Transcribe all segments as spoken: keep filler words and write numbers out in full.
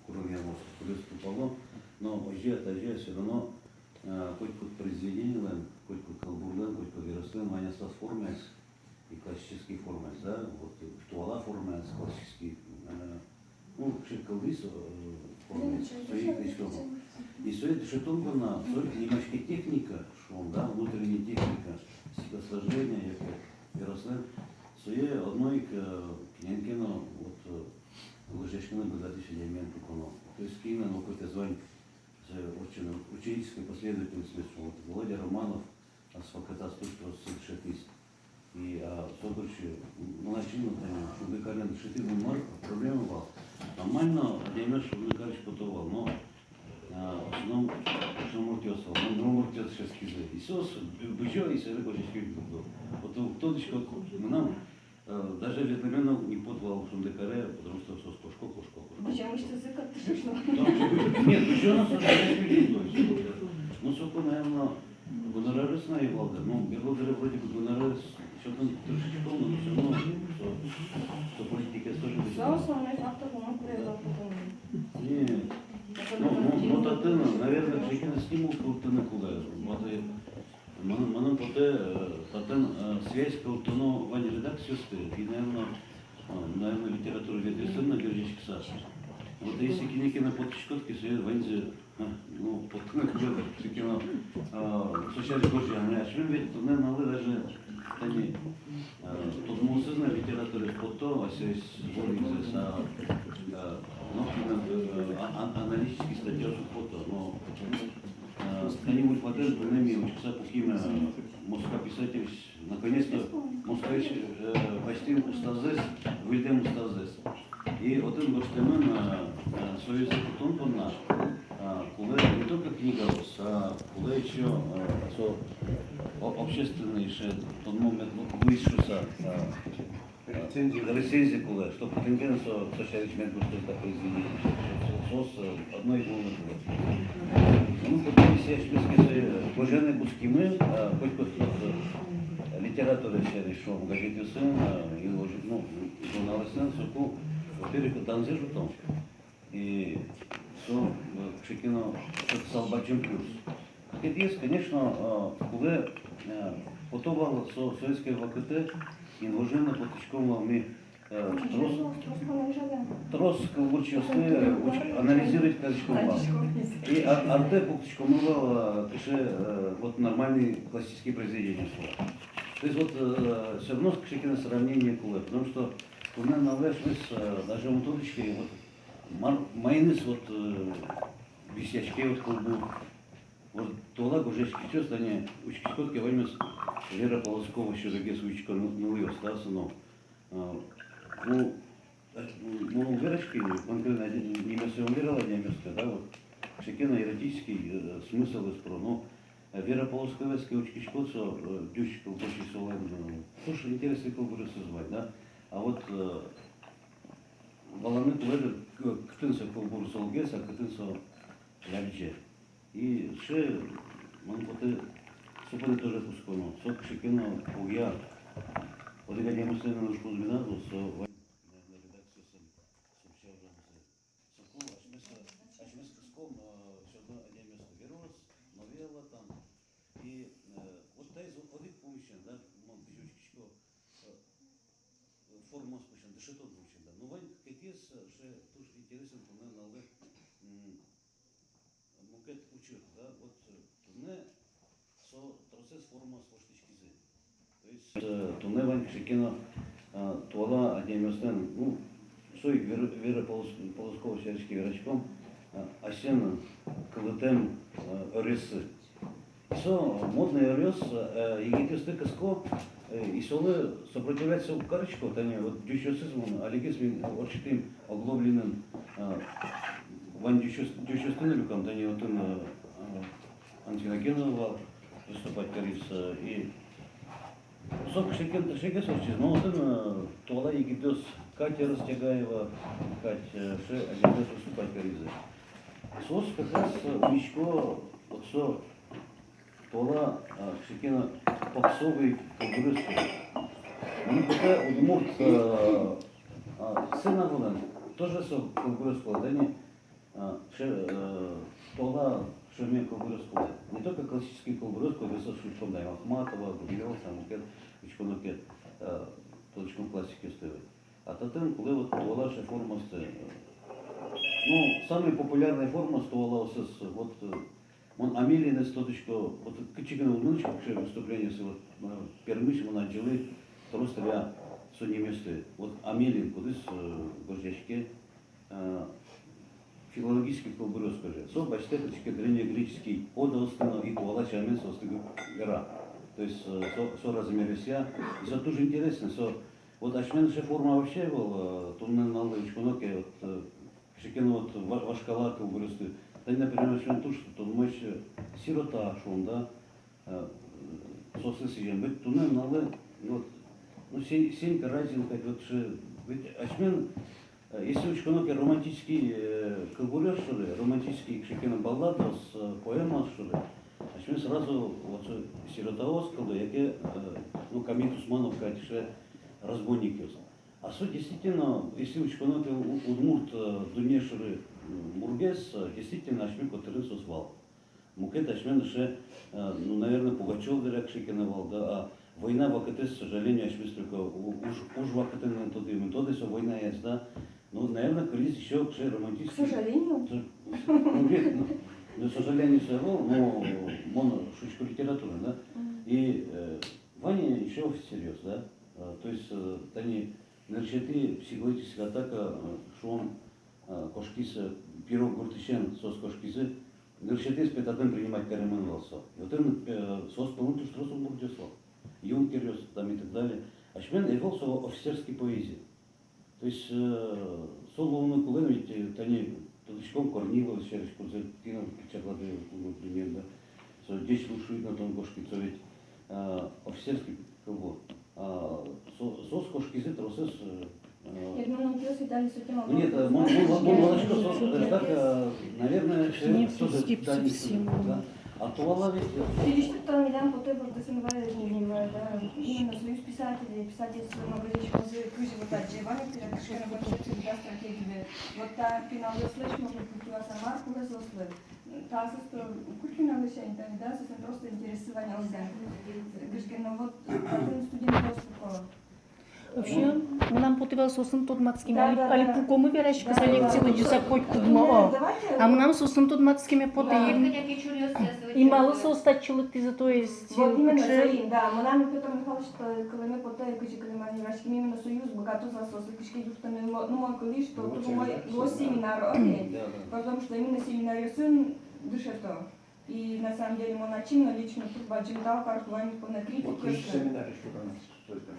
Курон ярмоз кудӥз тупало, но озьы-а, тазьы-а, всё равно, э, котькуд произведениелэн, котькуд кылбурлэн, котькуд верослэн вань аслаз формаез, и классический формаез, да, вот, и туала формаез, классический, э, ну, кыӵе кылдӥз, э, формаез, сое ик дӥсьтоно. И сое дышетон понна, со нимаське техника, шуом, да, внутренняя техника, стихосложения, яке верослэн, сое одно ик, э, кинэн ке но, вот, э, гожъяськыны быгатӥсь адямиен пуконо. То есть кинлэн опытэз вань, э, учени-, ученической последовательностьмес, вот Володя Романов, аспӧртэмлыкез туж трос дышетӥз. И, а, со дыръя, ну, начинно, тани, Шундыкарен дышетӥд но, мар проблема вал. Нормально адямиос Шундыкарысь пото вал, но, а, в основном, в основном муртъёс вал, ну, муртъёс дышетскизы. И соос бы-, бызё, и собере гожъяськыны быгато. Вот, вот, тодӥськод, мынам, э, даже ветлэмын но уг ни пот вал Шундыкаре, потому что соос кошко, кошко, кошко. Бызё, мыштызы кат тышно. Там же бы-, нет, бызё, но соос гожъяськыны быгато. Ну, соку, наверное, гонорарез но ӧй вал дыр. Ну, берло дыре вроде бы гонорарез сётыны тыршиськом, но всё равно со, со политикаез тоже. Со быть основной фактор, но куре вал потом. Нет. Ну, ну, ну, татын, наверное, кыӵе ке но стимул кылдытыны кулэ. Вот и мон-, мыным потэ, э, татын, э, связь кылдытоно вань редакциосты, и, наверное, э, наверное, литературоведъёсын но герӟаськыса. Вот если кинэ ке но поттӥськод ке, сое ваньзэ, а, ну, поттыны кулэ, кыӵе ке но, а, со сярысь гожъяны. Асьмелэн ведь туннэ нуналлы даже, тани, а, тодмоосыз но литератураез пото, асьсэ сборникзэс, а, а, но, а, а, аналитический статьяос уг пото, но, а, тани ульпатэм туннэ ми учкыса пуким, а, Москва писательёс, наконец-то, Москваысь, э, басьтӥм устазэс, выльдэм устазэс. И отын гожтэмын, э, э, союзэ кутон понна, э, кулэ не только книгаос, а кулэ ещё, э, со о-, общественный ещё тодмо мед лу-, луиз шуыса, э, рецензия. Рецензия кулэ, чтоб кытын ке но со, со сярысь мед гожтоз та произведение. Со, со, со, э, одно из главных кулэ. Ну, кытын ке асьмеос ке сое гожъяны кутскимы, э, котькуд, э, литература сярысь, шуом, газетъёсын, э, и, ну, журналъёсын, соку, во-первых, данзэ ӝутом. И со, э, кыӵе ке но, со, со бадӟым плюс. Кыкетӥез, конечно, э, кулэ, э, пото вал со, советской вакытэ инвожен но поттӥськом вал ми, э, трос, трос кылбурчиосты, э, уч-, анализировать кариськом вал. И а-, артэ пуктӥськом вал, э, кыӵе, э, вот нормальный классический произведение вал. То есть вот, э, всё равно кыӵе ке но сравнение кулэ, потому что туннэ нуналэ асьмеос, э, даже ум тодӥське, вот мар-, маиныз вот, э, висъяське вот кылбур. Вот туала гожъяськисьёс, тани учкиськод ке, ваньмыз Вера Полозкова сюрегес учко ны-, нылъёс, да, со но. А, ну, а, ну, вераське, конкретно нимъёссэ ум вералэ адямиослы, да, вот. Кыӵе ке но эротический, э, смысл ӧз пыро, но, э, Вера Полозковаез ке учкиськод, со, э, ӟуч кылбурчи, солэн, э, туж интересный кылбуръёсыз вань, да. А вот, э, валаны кулэ дыр, к-, кытын со кылбур золгес, а кытын со лябӟе. И сыӵе, мон потэ, со понна тоже кутсконо. Со кыӵе ке но огъя. Одӥг адямиослэн нош Кузьмина, со вань, наверное, редакциосын, со пичи ужамзэ. Соку асьмеос, асьмеос кыском, э, всё равно адямиослы верос, новелла там. И, э, вот таиз одӥг пумысен, да, мон кызьы учкисько, э, формаос пумысен, дышетон пумысен, да. Но вань кыкетӥез, э, сыӵе туж интересный туннэ нуналлы, м, мукет учыр, да, вот, э, туннэ со тросэз формаос воштӥськизы. То есть, э, туннэ вань кыӵе ке но, э, туала адямиослэн, ну, со ик Вер-, Вера Полос-, Полозкова сярысь ке вераськом, э, асьсэлэн кылытэм, э, ӧръёссы. Со модной ӧръёс, э, егитъёсты кыско, э, и солы сопротивляться уг карисько, тани вот ӟучъёсыз, мон алигес ми ортчытӥм Оглоблинын, э, вань ӟучъёс-, ӟучъёсты но люкам, тани отын, э, э, Анфина Генова вал, выступать кариз, э, и со кыӵе ке но таӵегес ортчиз, но отын, э, туала егитъёс, Катя Растягаева, Кать, э, сыӵе егитъёс выступать каризы. Соос как раз, э, учко, вот со туала, а, кыӵе ке но попсовый кылбуръёс. Мыным потэ, удмурт, а, а, сцена вылын Тоже со кылбуръёс кулэ, тани, а, ше-, э, туала шӧме кылбуръёс кулэ. Не только классический кылбуръёс, кудъёссэ шуиськом, да, Ахматова, Гумилёва, мукет учконо ке, э, тодӥськом классикъёсты. А татын кулэ вот туала ше формаосты. Ну, самый популярный формаос туалаосыз, вот, э, мон Амелинэз тодӥсько, вот кытчы ке но мынӥсько, кыӵе выступлениосы, вот, э, Пермысь мон адӟылӥ, трос тыръя со нимъёсты. Вот Амелин, кудӥз, э, гожъяське, э, филологический кылбуръёс кожа. Со басьтэ кыӵе ке древнегреческий одаосты но и туала сямен соосты г-, вера. То есть, э, со, со размеръёсъя, и со туж интересно, со, вот асьмелэн ше форма вообще ӧвӧл, э, туннэ нуналлы учконо ке, вот, э, кыӵе ке но вот ва-, вашкала кылбуръёсты. Тани, например, асьмелэн туж тодмоесь, э, «Сирота» шуом, да, э, соослы сӥзем. Ведь туннэ нуналлы, вот, ну, Се-, Сенька Разин, как вот, э, ведь асьмелэн, э, если учконо ке романтический, э, кылбуръёс шоры, романтический кыӵе ке но балладаос, э, поэмаос шоры, асьмелэн сразу вот со сиротаос кылдо, яке, э, ну, Камит Усманов кадь ше разбойникъёс. А со действительно, если учконо ке у-, удмурт, э, дунне шоры, м, мургес, э, действительно асьме котырын соос вал. Мукет асьмелэн ше, э, ну, наверное, Пугачёв дыръя кыӵе ке но вал, да, а война вакытэз, к сожалению, асьмеос только у-, уж, уж вакытэн гинэ тодӥм, тодэ со войнаез, да. Ну, наверное, кылиз ещё кыӵе романтический. К сожалению? К со-, ну, нет, ну, ну, к сожалению, со вал, но мон шуисько литература, да. Мгм. И, э, Ваня ещё всерьёз, да. Э, то есть, э, тани нырысетӥ психологическая атака, э, шуом, э, кошкиз, э, Пирог гуртысен соос кошкизы, нырысетӥез пе татын принимать каремын вал со. И отын, э, соос пӧлын туж трос удмуртъёс вал, юнкеръёс там и так далее. Асьмелэн ӧвӧл со офицерский поэзия. То есть, э, со луыны кулэ но ведь, э, тани тодӥськом Корниловез сярысь, кудзэ тӥ но чаклады удмурт дуннеын, да. Со «Ӟеч лу, шуид но, тон кошкид», со ведь, э, офицерский кылбур. А, со-, соос кошкизы тросэз, э, э, ну, нет, э, мон, мон, мон, мон валасько, соос, э, так, э, наверное, э, не тоже, да, совсем, да. А туала ведь, э, тӥлесьтыд тон милям потэ бордысен ваёз нимаё, да, именно Союз писателей, писательство но гожъяськозы, кызьы вот адӟе вань, тӥляд кыӵе ке но концепция, да, стратегия. Вот та пиналъёслэсь, может быть, туала мар кулэ соослы. Та соос то культурно лэсянь, да, соослэн просто интерессы вань, да. Кыӵе ке но вот, татын студентъёс пуко. Вообще, мынам потэ вал соосын тодматскеме, али, али пукомы вераськыса лекци лыдӟыса котькудмы, о. А мынам соосын тодматскеме потэ. И малы соос татчы лыктӥзы, то есть, вот именно, кыӵе. Да, мынам Пётр Михайлович кылэме потэ, кызьы кылэме вераськеме, именно Союз быгатоз-а соослы кыӵе ке юрттыны, но, ну, мон кылӥ, что туж умой луоз семинар, окей. Да, да. Потому что именно семинаръёсын дышето. И на самом деле мон ачим но лично туж бадӟым тау каро ваньмыз понна критикъёслы. Вот кызьы семинар ещё раз, что это, да?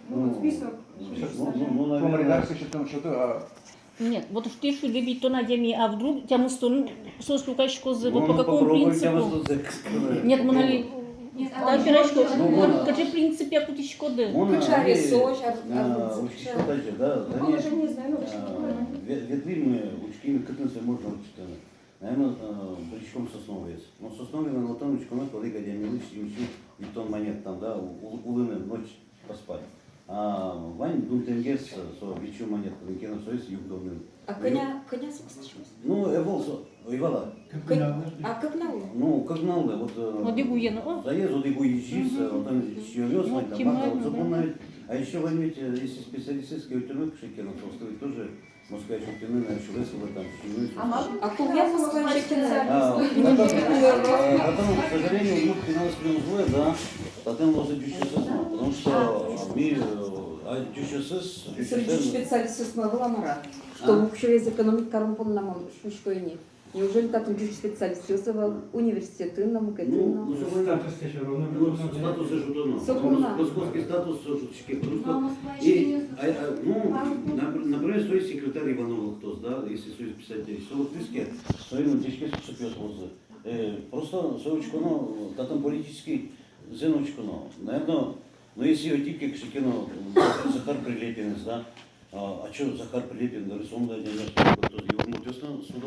Ну, вот список. Ну, ну, ну, ну, наверное. По редакции что там, что-то, а. Нет, вот уж тӥ шуиды, витьтон адями, а вдруг тямыстон соос люкаськозы, вот по какому принципу? Нет, мон али, нет, а так, вот, верасько, ну, вот, кыӵе принципъя кутӥськоды? Кыӵе али, а, вот, кыӵе. Положение знаю, ну, а, ве-, ветлӥмы, учкимы, кытын сое можно учкыны. Наверно, э, пыриськом Сосновоез. Но Сосновоез, наверно, отын учконо ке одӥг адямилы сизьым сю витьтон манет там, да, у-, у-, улыны, ночь поспать. А вань дунтэнгес, э, со вить сю манет, кин ке но соиз югдурын. А кӧня, кӧня со кыстӥськоз? Ну, ӧвӧл со, ӧй вала. Кӧ-, а кӧк нуналлы? Ну, кӧк нуналлы, вот, э, одӥг уен, о. Заез одӥг уен изьыса, э, отын сиёнъёс вань, там, мар-а, вот, со понна ведь. А ещё вань ведь, э, если специалистъёс ке утёно кыӵе ке но, соосты ведь тоже Москваысь утёнын, а, сюрес вылэ там сиёнъёс. А мар-а? А кулэ Москваысь утёнын? А, татын, э, татын, к сожалению, удмурт пиналъёс кулэ уз вуэ, да, татын луозы ӟучъёсыз но, потому что ми, э, а, ӟучъёсыз, ӟучъёсыз. Ӟуч специалистъёс но ӧвӧл-а, мар-а? Что, а? Уксёез экономить карон понна мон шуисько ини. Неужели татын ӟуч специалистъёс ӧвӧл, университетын но, мукетын но? Ну, ну, со война. Статус ещё равно. Ну, статус ещё равно. Со война. Мос-, московский статус, со шуточки. Просто и, а, а, ну, нап-, например, свой секретарь Иванов лыктоз, да, если Союз писателей, со лыктӥз ке, со ини ӟечгес кусыпъёс луозы. Э, просто со учконо, татын политический зын учконо. Наверно, ну, если ӧтике кыӵе ке но, м, Захар Прилепинэз, да, А, а чё, Захар Прилепин, говорит, он, да, не, не, удмуртъёс но, суд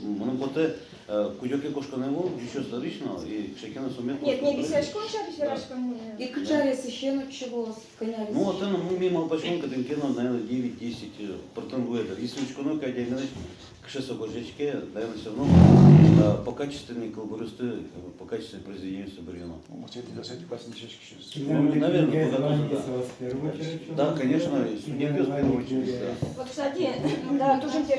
Мыным потэ, э, кыдёке кошконо ӧвӧл, ещё старичного, и кыӵе ке но сомет. Нет, не висяськон, чарысь вераськон мыным. И кыӵе арес ещё но чего кӧня. Ну, вот оно, ну, ми малпаськом, кытын ке но, наверное, девять-десять, э, пыртон луэ дыр. Если учконо ке, адямиос кыӵе со гожъяське, наверное, всё равно, э, покачественнее кылбуръёсты, э, покачественнее произведениосты быръёно. Ну, может, это, это классно сейчас. Ну, наверное, куда-то да. Да, конечно, и студентов в первую очередь, да. Вот, кстати, да, тоже интересно.